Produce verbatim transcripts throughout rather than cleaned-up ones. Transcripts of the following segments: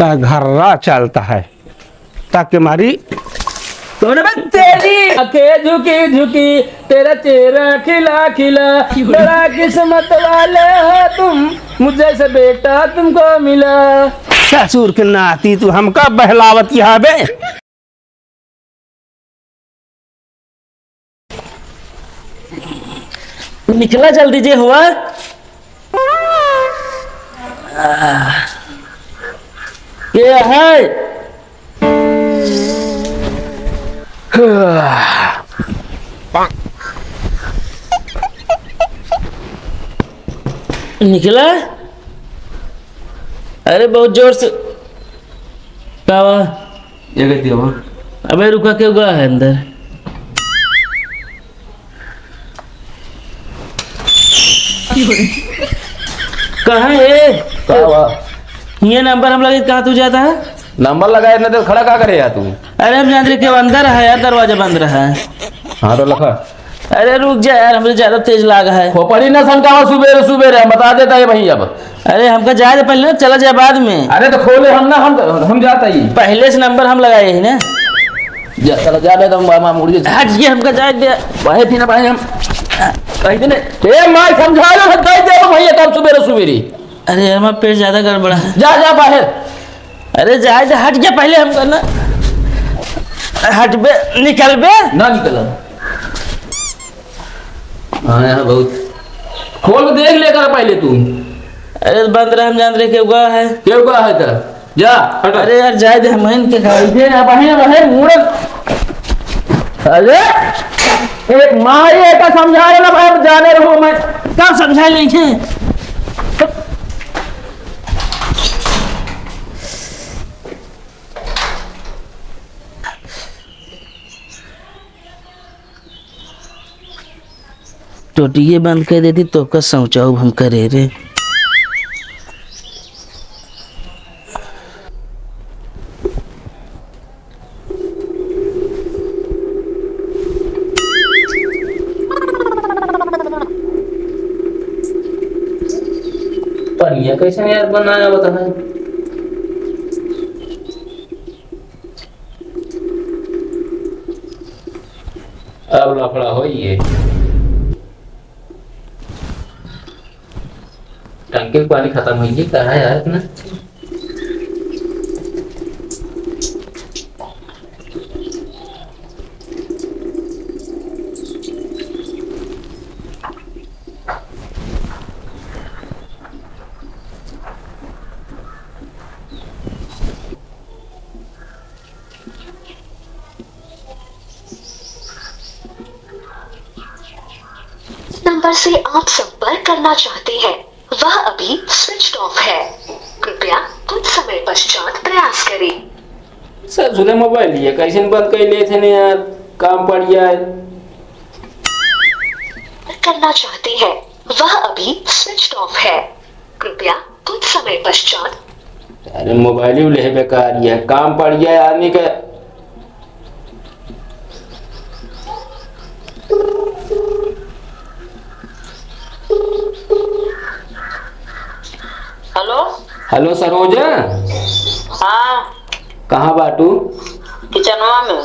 अ, घर्रा चलता है। ताके मारी। कौन बा तेरी? आंखें झुकी झुकी, तेरा चेहरा खिला खिला, बड़ा किस्मत वाले हो तुम, मुझ जैसा बेटा तुमको मिला। ससुर के नाती तू हमका बहलावत यहाँ बे। निकला जल्दी जे हुआ। के है? निकला? अरे बहुत जोर से। का हुआ? ये कर दिया हुआ। अबे रुका, के हुआ है अंदर? कहाँ है? का हुआ? ये नंबर हम लगे, कहाँ तू जाता है? नंबर लगाए इतना देर खड़ा का करे यार तू? अरे हम जान रहे कि वो अंदर है यार, दरवाजा बंद रहा है। हाँ तो लखा। अरे रुक जा यार, हमरे ज्यादा तेज लाग है। खोपड़ी ना सनकावा सुबेरे सुबेरे, हम बता देता है भाई अब। अरे हमका जाए दे पहले ना, चला जाए बाद में। अरे तो खोले हम ना, हम, हम जाता ही। पहले से नंबर हम लगाए ही ना। जा, चला जा बे, तुम मामा मुड़ के। हट गया, हमका जाए दे। भाई थी ना भाई हम। कह दे ने। ए माई समझा लो, कह दे भैया कब सुबेरे सुबेरे। अरे यार, हमारा पेट ज्यादा गड़बड़ा है। जा, जा बाहर। अरे जाए दे, हट गया पहले हमका ना। हट बे, निकल बे। ना निकल। हाँ, यहाँ बहुत। खोल के देख लेकर पहले तू। अरे बंद रहा, हम जान रहे केहू का है। केहू का है तो? जा, हट। अरे यार, जाए दे, हम इनके घर। इधर आ, बहे, बहे, मूड़न। अरे, एक माई है का समझा रहे ना भाई, अब जाने रहो मैं। का समझाए नहीं थे? टोटिये बंद कर देती तो का सोचाऊ हम करे रे। पनिया कैसे यार बनाया बता है? अब लफड़ा होई है। टंकी में पानी खतम होई है, कहाँ है यार इतना? नंबर से आप संपर्क करना चाहते हैं, वह अभी switched off है। कृपया कुछ समय पश्चात प्रयास करें। ससुरे मोबाइल ये कैसे बंद कर लिए थे ने यार, काम पड़ जाए। करना चाहते हैं, वह अभी switched off है। कृपया कुछ समय पश्चात। अरे मोबाइल ही ले बेकार, ये काम पड़ गया आदमी का। हेलो। हेलो सरोज। हाँ। कहाँ बाटू? किचनवा में।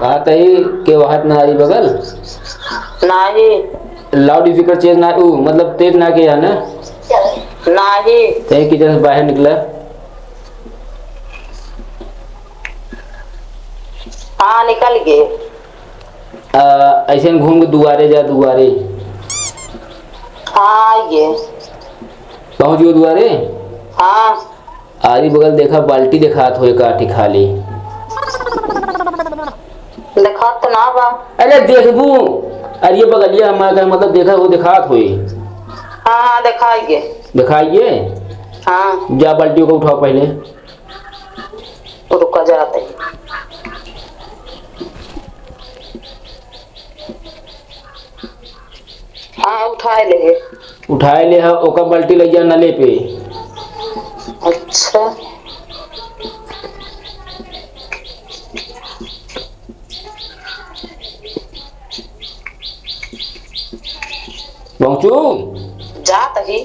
कहा तही के वहात ना आई बगल? नाही। लाउड स्पीकर चेंज ना, ऊ, मतलब तेज ना किया ना? नाही। तही किचन से बाहर निकला। हाँ, निकल गए। आ, ऐसे घूम के दुआरे जा, दुआरे। हाँ, आइए। पहुँच गयो दुआरे? हाँ। आरी बगल देखा, बाल्टी देखात होए काठी खाली। देखात तो ना बा। अरे देखबू, अरे ये बगलिया हमारे घर, मतलब देखा, वो देखात होए। हाँ, हाँ, देखाइए। देखाइए? हाँ। जा बाल्टी को उठाओ पहले। तो रुका जरा तनी। हाँ, उठाए ले। उठाए ले हा, ओका बाल्टी ले जा नले पे। अच्छा। पहुँचू? जात ही।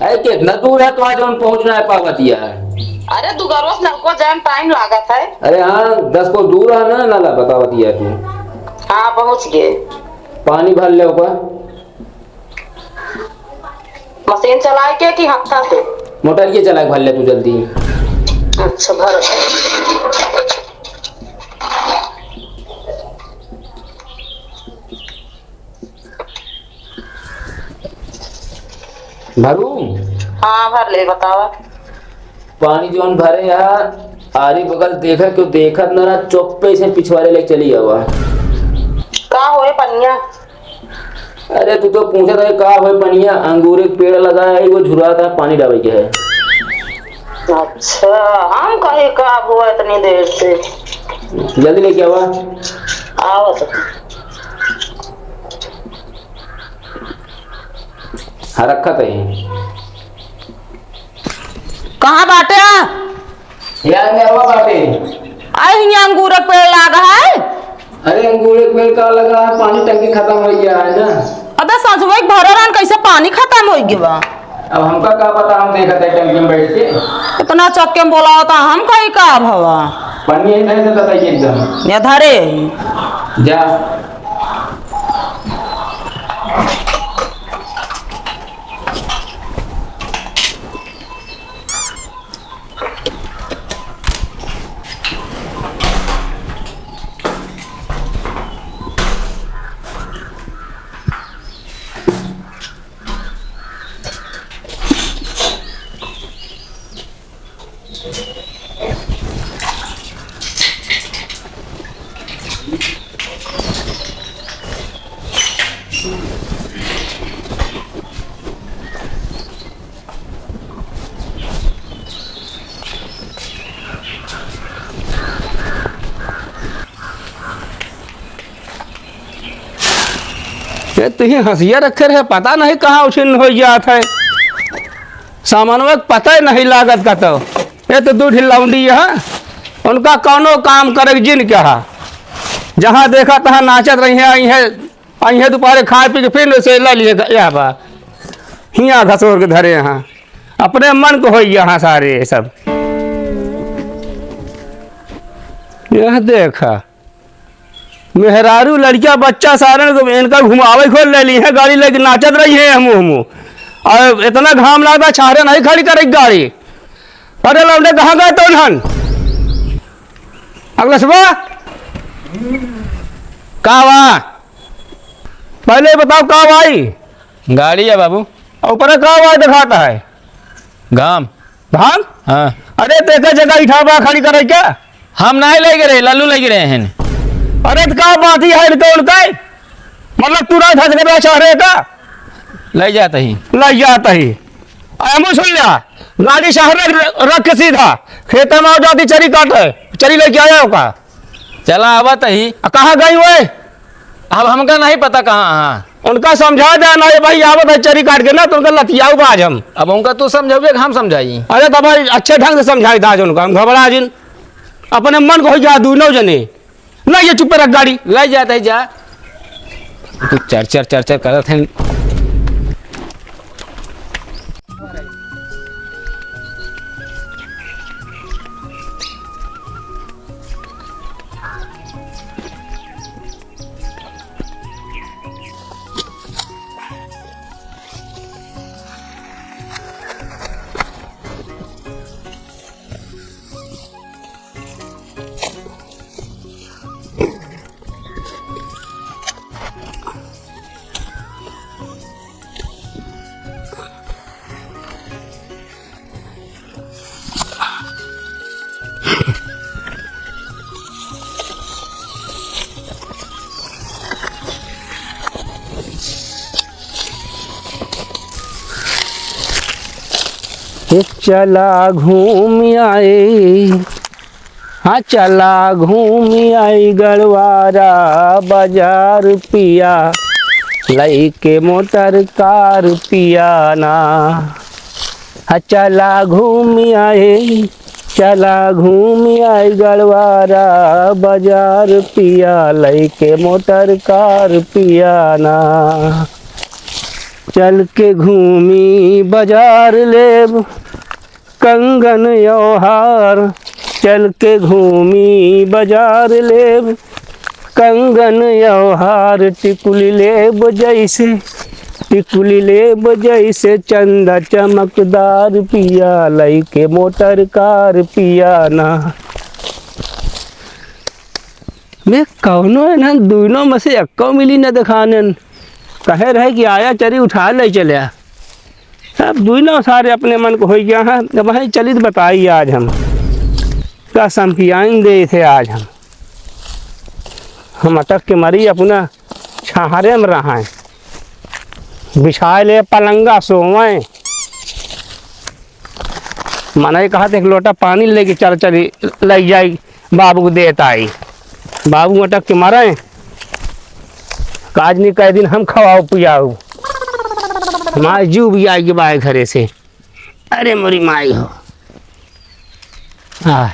अरे कितना दूर है तो आज हम पहुँच ना पावत यार। अरे, दुगरवा से नलकवा जाए में टाइम लागत है। अरे हाँ, दस कोस दूर है ना नाला, बतावत हिया तू। हाँ, पहुँच गए। पानी भर ले ओका। मशीन चलाए के कि हत्था से? मोटरिये चलाए के भर ले तू जल्दी। अच्छा, भर। भरू? हाँ, भर ले, बतावा। पानी जौन भरे यहाँ, आरी बगल देखा, क्यों देखत न रहा, चौक पे इसे पिछवारे ले चली आवा। का होए पनिया? अरे, तू तो पूछत है का होए पनिया, अंगूरे के पेड़ लगा है, वो झुरात है, पानी डाले के है। अच्छा, हम कहे का हुआ इतनी देर से। जल्दी लेके आवा। आवत। हाँ, रखा कहीं। कहाँ बाटे? यार, नेरवा बाटे। अरे, हियाँ अंगूर के पेड़ लागा है। अरे, अंगूर के पेड़ का लगा है? पानी टंकी खतम होइ गया है ना। अबे, संझुआ के भरे रहन, कैसे पानी खतम होइ गया बा? अब हमका का पता, हम देखत है टंकी में बैठ के। इतना चक्के में बोलावत है, हम कही का भवा? पानी यही धरे से बताइए एकदम। या धरे ही। जा। ये तुहीं हंसिया रखे रहे, पता नहीं कहाँ उछिन्न होइ जात है। सामानवा के पता ही नहीं लागत कतौ। ये तो दू ढिल्लाउंडी है, उनका कौनो काम करे के जिन कहा। जहाँ देखा तहाँ नाचत रही हैं, आई हैं, आई हैं दोपहरे खाए पी के फिर से ले लिए ग-, यह बा। हियाँ घसोर के धरे हैं, अपने मन को होइ गया हाँ सारे ये सब। यह देखा, मेहरारू, लड़किया, बच्चा, सारन को इनका घुमावे खोल ले ली है, गाड़ी लेके नाचत रही है हमू, हमू। और इतना घाम लागता, छाहरे नहीं खड़ी करे गाड़ी। अरे लौंडे, कहाँ गए तो हन? अगला सुबह का बा? पहले बताओ का भाई? गाड़ी है बाबू। और ऊपर का बा दिखाता है? घाम। धान? हाँ। अरे, तो एक जगह इठा बा खड़ी करे क्या? हम नहीं ले गए रहे, लल्लू ले गए रहे हैं। अरे, तो का बात ही है इनके उनके? मतलब, तू ना था सकता शहरे का? ले जाता ही। ले जाता ही। अरे, मुँह सुन लिया, गाड़ी शहर रख, रख के सीधा खेत में आ जाती, चरी काट है, चरी लेके आया होगा। चला आवत ही। आ, कहाँ गई हुए? अब हमका नहीं पता कहाँ, हाँ। उनका समझा दे ना, ये भाई आवत है चरी काट के ना, तो उनका लतियाऊ बाज हम। अब उनका तू समझावे कि हम समझाई? अरे तो भाई अच्छे ढंग से समझाई दाज उनका, हम घबरा जिन। अपने मन को हो जा दू नौ जने। ना ये चुप्पे रख गाड़ी। ले जाता ही जा। तू चर चर चर चर करत है। ए, चला घूम आई, हाँ, चला घूम आई गड़वारा बाजार पिया, लइके मोटर कार पिया ना। हाँ, चला घूम आई, चला घूम आई गड़वारा बाजार पिया, लइके मोटर कार पिया ना। चल के घूमी बाजार लेब, कंगन यौहार, चल के घूमी बजार लेब। कंगन यौहार, टिकुली लेब जैसे, टिकुली लेब जैसे चंदा चमकदार पिया, लइके मोटर कार पिया ना। मैं कौनो है ना, दुइनो में से एक्को मिली न देखानन। कहे रहे कि आया चरी उठा ले चल्या। अब दुइनो सारे अपने मन को होइ गया है, अब वहीं चलित बताई आज हम। कसम की आइन दे थे आज हम। हम अटक के मरी अपना छाहरे में रहा है। बिछाए ले पलंगा सोवे। मनई कहत एक लोटा पानी लेके चल चली, लइ जाई, बाबू को देत आई। बाबू अटक के मरे, काज नहीं कह दिन हम खवाऊ पियाऊ। हमारे जीव भी आई के बाए घरे से। अरे मोरी माई हो। आय।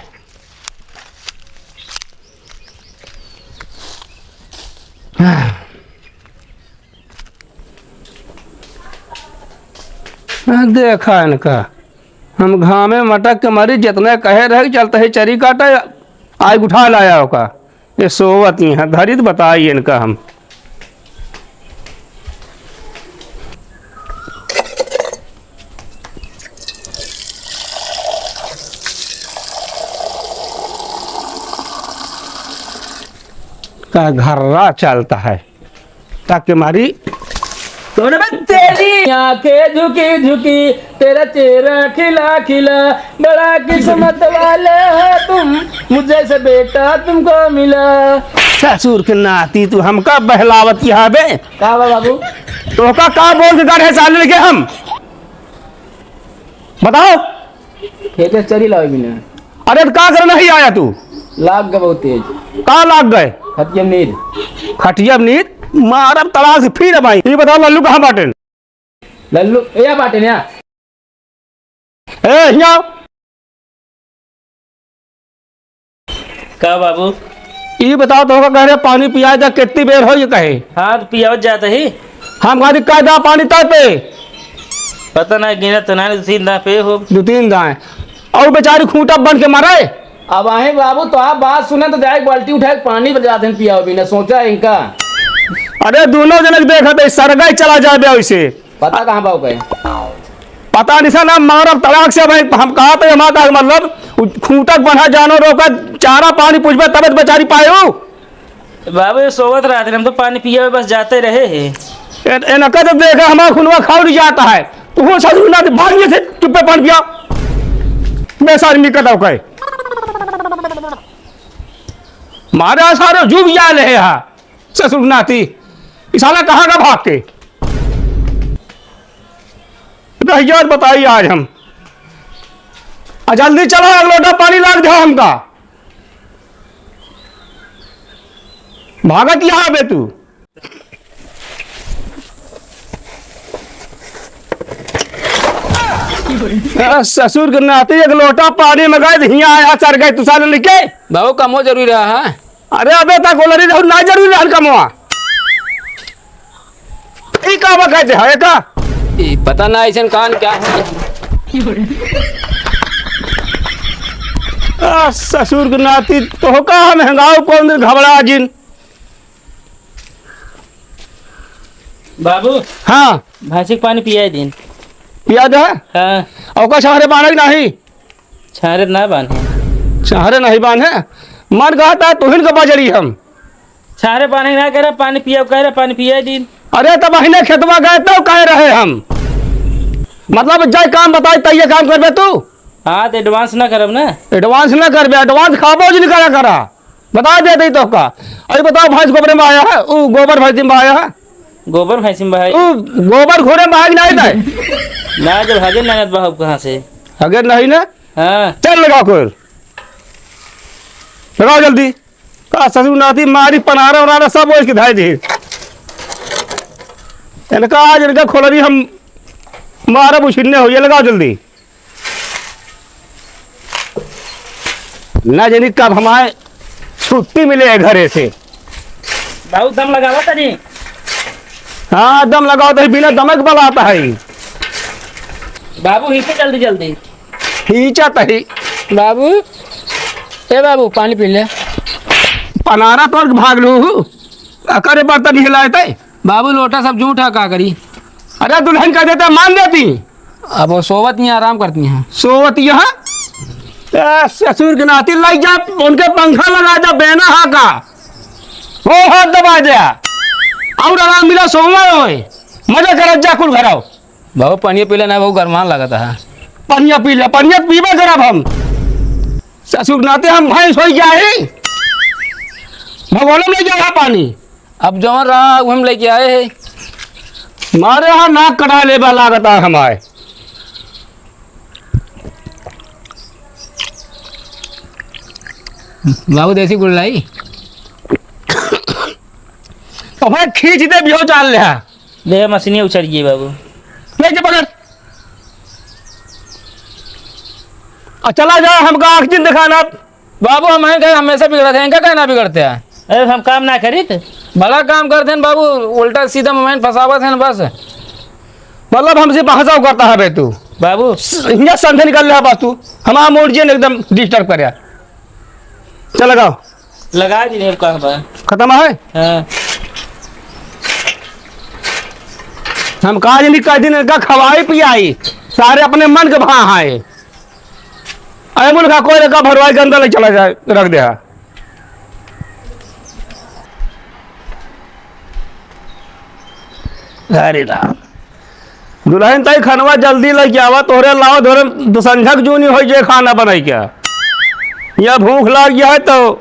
आह। आ, देखा इनका, हम घामे मटक के मरी, जितने कहे रहे कि चलते ही चरी काटे, आइ उठा लाया ओका। ये सोवत ही है, धरी तो बताई इनका हम। का घर्रा चलता है। ताके मारी। कौन बा? तेरी आंखें झुकी झुकी, तेरा चेहरा खिला खिला, बड़ा किस्मत वाले हो तुम, मुझे से बेटा तुमको मिला। ससुर के नाती, तू हमका बहलावत यहाँ बे। का बा बाबू? तोहका का बोल के गढ़े साले लेके हम? बताओ। खेते चरी लावे बिना। अरे, तो का करे नहीं आया तू? लाग गए बहुत तेज। का लाग गए? खटिया में नींद। खटिया में नींद? मारब तड़ाक से फिर अब आई। ये बताओ, लल्लू कहाँ बाटेन? लल्लू, ए, या बाटेन, या। ए, हियाँ। का बाबू? ई बताओ, तोहका कह रहे पानी पियाए जा, कितनी बेर हो ये कहे? हाँ, तो पियावत जात ही। हम कहा, "का दा पानी तय पे?" पता ना, गिना तो ना, दो तीन दाएं पे हो। दो तीन दाएं। और बेचारी खूंटा बन के मरे। अब आहे बाबू, तो आप बात सुने तो जाए, बाल्टी उठाए, पानी बजा दें, पियाओ बिना, सोचा है इनका। अरे, दोनों जनक देखत है, सरगाई चला जाए बे उसे। पता कहाँ बा ओके? पता नहीं सा ना, मारब तड़ाक से भाई, हम कहा तो हमारा का मतलब, उ खूंटक बन्हा जानो रोका, चारा पानी पूछबे तबे तो बेचारी पायो। बाबू, ये सोवत रहत रहे, हम तो पानी पिए बस जाते रहे हैं। ए, ए, नका तो देखा, हमारा खुनवा खाओ नहीं जाता है। तू हो सासू ना, भाग ये से चुप्पे पानी पिया। मैं सारी निकट आओ कहे। मारा सारे जू भी आ रहे हैं। ससुर नाती, ई साला कहाँ का भाग के? रहिया बताई आज हम। आ जल्दी चला, एक लोटा पानी लाग दे हमका। भागत यहाँ बे तू। आ, ससुर के नाती एक लोटा पानी मंगाए, हियाँ आया, सर गए, तू साले लेके। बाबू, कमो जरूरी रहा है। अरे अबे, ता गोलरी रहू ना जरूरी रहन कमवा। ई का बा कहते है का? ई पता ना ऐसन कान क्या है। आ, ससुर के नाती तोहका हम हेंगाओ कौन दिन घबरा जिन। बाबू। हाँ। भैंसी के पानी पियाई दिन। पिया दे? हाँ। और का छाहरे बांधे कि नहीं? छाहरे ना बांधे। छाहरे नहीं बांधे? मन कहता है तुहिन के बजरी हम। छाहरे बांधे ना करे, पानी पिया कह रहे, पानी पिया दिन। अरे तब अहिने खेतवा गए तो कह रहे हम। मतलब जय काम बताए तय ये काम करबे तू? हाँ, तो advance ना करब ना। Advance ना करबे, advance खाबो जिन करा करा। बता देते ही तो का। अरे बताओ, भैंस गोबरे में आया है, ऊ गोबर भैंस में आया है। गोबर भैंस में भाई। ऊ गोबर घोड़े में आया कि नहीं था? ना, जब हगे ना, ना, बाहु कहाँ से? हगे नहीं ना? हाँ। चल लगाओ कोयल। लगाओ जल्दी। का ससुर नाती मारी पनारा वनारा सब वो इसके धाई दी। इनका आज इनका खोलरी हम मारब उछिन्ने हो, ये लगाओ जल्दी। ना जानी कब हमारे छुट्टी मिले है घरे से। बाबू, दम लगावा तनी। हाँ, दम लगावा तनी, बिना दमक बलाता है। बाबू, ही पे जल्दी, जल्दी। खींचत ही। बाबू, ए बाबू, पानी पी ले। पनारा तोड़ के भाग लू। अकरे बर्तन हिलाए ते। बाबू, लोटा सब जूठा, का करी? अरे, दुल्हन कह देता, मान देती। अब वो सोवत नहीं, आराम करती हैं। सोवत यहाँ? ए, ससुर के नाती लग जा, उनके पंखा लगा जा, बेना हा का। वो हाथ दबा दे। और आराम मिला, सोवा होए। मजा करत जा, कुल घर आओ। बाबू, पनिया पी ले ना, बहुत गरमान लगता है। पनिया पी ले, पनिया पीबे करब हम। ससुर नाते हम भैंस होई जाए। भगवान ले जाए पानी। अब जवन रहा, वो हम लेके आए हैं। मारे यहाँ नाक कटा लेबा लागता हमारे। बाबू, देसी गुड़ लाई। तो भाई, खींच दे, बिहो चाल ले। ले, मशीनिया उचर गई बाबू। ले के पकड़। आ, चला जा, हमका आँख जिन दिखाना। बाबू, हम हैं कहे हमेशा बिगड़त हैं, इनका कहना बिगड़ते हैं। अरे, हम काम ना करी थे। बड़ा काम करते हैं बाबू, उल्टा सीधा मोबाइल फंसावत हैं बस। मतलब, हमसे बहसाव करता है बे तू। बाबू। हियाँ संधे निकल रहा बस तू। हमारा मूड जिन एकदम disturb कर यार। चल लगाओ। लगा दी, अब का बा? खत्म है? हाँ। हम कहा जी, कह दिन इनका खवाई पियाई, सारे अपने मन के भा आए। अरे मुल्का कोई का भरवाई गंदा ले चला जाए, रख दे। हरे राम। दुल्हन, तई खनवा जल्दी लेके आवा, तोहरे अलावा धोरे दुसंझक जूनी होई जे खाना बनाई के। या भूख लाग गया है तो।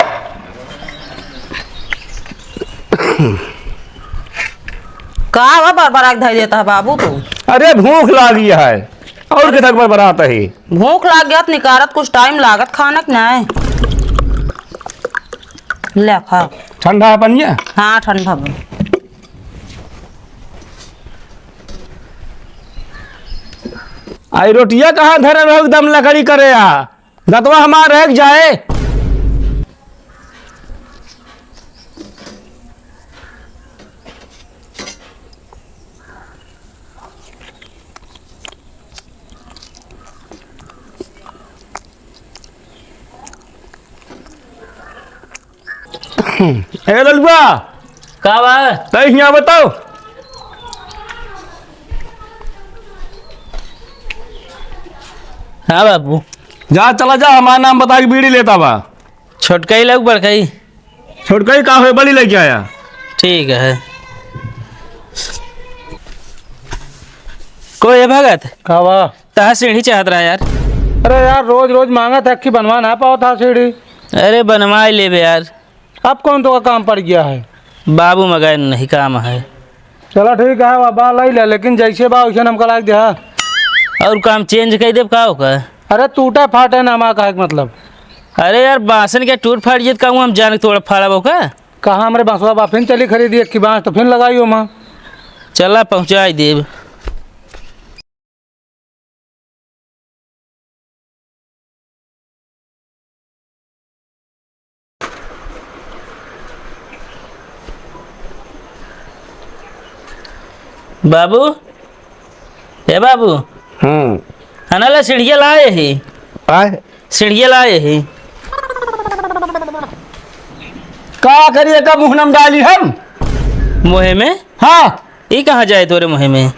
का बा बरबरा के धई देता है बाबू तू? अरे भूख लाग गया है, और किधर बरबरात है? भूख लाग गया तो निकारत कुछ टाइम लागत खाना के नहीं। ले खा। ठंडा है पनिया? हाँ, ठंडा बा। आई रोटिया कहाँ धरे रहो, एकदम लकड़ी करे आ। दतवा हमार रह जाए। ए ललुआ, का बा? तई हियाँ बताओ। हाँ बाबू। जा, चला जा, हमार नाम बता के बीड़ी लेता बा। छोटकई लग बड़कई? छोटकई का होए, बड़ी लेके आया। ठीक है। को ए भगत? का बा? तहा सीढ़ी चाहत रहा यार। अरे यार, रोज रोज मांगत है कि बनवा ना पावत हा सीढ़ी। अरे बनवाई लेबे यार। अब कौन तो का काम पड़ गया है? बाबू मगाए नहीं काम है। चला ठीक है, बा, बा लाई ले, लेकिन जैसे बा वैसे हमका लाग दे, हाँ। और काम change कर देब का ओकर? अरे टूटा फाटे ना हमार कहे के मतलब। अरे यार, बासन के टूट फाट जित कहूँ हम जान के तोड़ फाड़ब ओकर। कहाँ हमरे बांसवा बा, फिर चली खरीदी एक की बांस तो फिर लगाई ओमा। चला पहुँचाई देब। बाबू, ए बाबू। हम्म। हना ला सीढ़िया लाए ही। आय? सीढ़िया लाए ही। का करिए, का मुँह नम डाली हम? मुँहे में? हाँ। ई कहाँ जाए तोरे मुँहे में?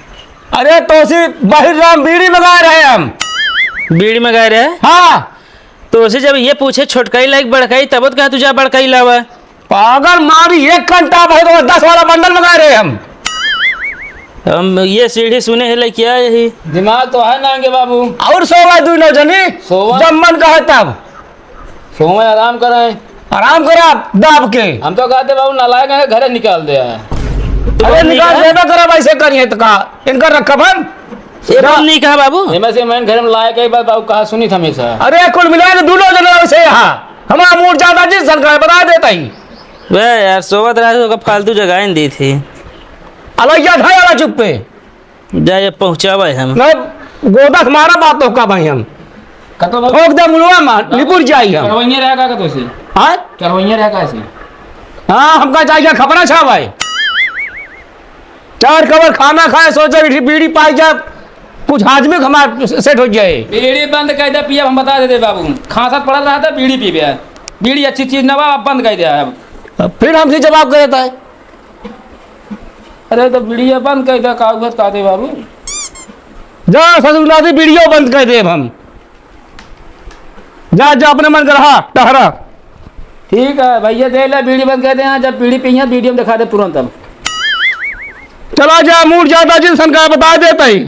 अरे तोसी बहिर राम बीड़ी मंगाए रहे हम। बीड़ी मंगाए रहे? हाँ। तोसे जब ये पूछे छोटकई लाइक बड़कई, तब तो कहा तू जा बड़कई लावा। पागल मारी, एक घंटा भर तो दस वाला बंडल मंगाए रहे हम। हम ये सीढ़ी सुने हैं लेके आए ही। दिमाग तो है नांगे बाबू। और सोवा दुनो जनी, सोवा। जब मन कहे तब। सोवा आराम कराए। आराम करा दाब के। हम तो कहते बाबू नालायक है, घरे निकाल दे है। अरे निकाल देबे करब, ऐसे करिए तो का? इनका रखब हम? ये बात नहीं कहा बाबू। एमे से मैं घर में लाए कई बार बाबू कहा सुनी था हमेशा। अरे कुल मिला के दुनो जने ऐसे यहाँ। हमारा मूड ज्यादा जिस सरकार बता देता ही। बे यार, सोवत रहा तो ओका फालतू जगाइन दी थी। अलैया था यार चुप पे। जा, ये पहुँचावे हम। ना, गोदख मारा बात तो का भाई हम। कतो बाबू? ठोक दे मुलवा में, बाबू, निपुर जाई हम। चढ़वैया रहा का कतो से? हाँ? चढ़वैया रहा का से? हाँ, हमका चाहिए खपरा छा भाई। चार कवर खाना खाए, सोचे कि बीड़ी पाई जा, कुछ हाजमे हमार सेट होइ जाए। बीड़ी बंद कइ दे पिया, हम बताइ देते बाबू, खाँसत पड़ल रहा त बीड़ी पीबे। बीड़ी अच्छी चीज न बा, अब बंद कइ दे अब। अब फिर हमसे जवाब करे देता है। अरे त बीड़िया बंद कइ दे, का हुआ का दे बाबू? जा ससुर नाती, बीड़ियो बंद कइ देब हम। जा, जा, अपने मन का रहा, टहरा। ठीक है भइया, देख ले, बीड़ी बंद कइ दे, हाँ, जब बीड़ी पीही, वीडियो में देखा दे तुरंत अब। चला जा, मूड ज्यादा जिन सन का बताइ देत ही।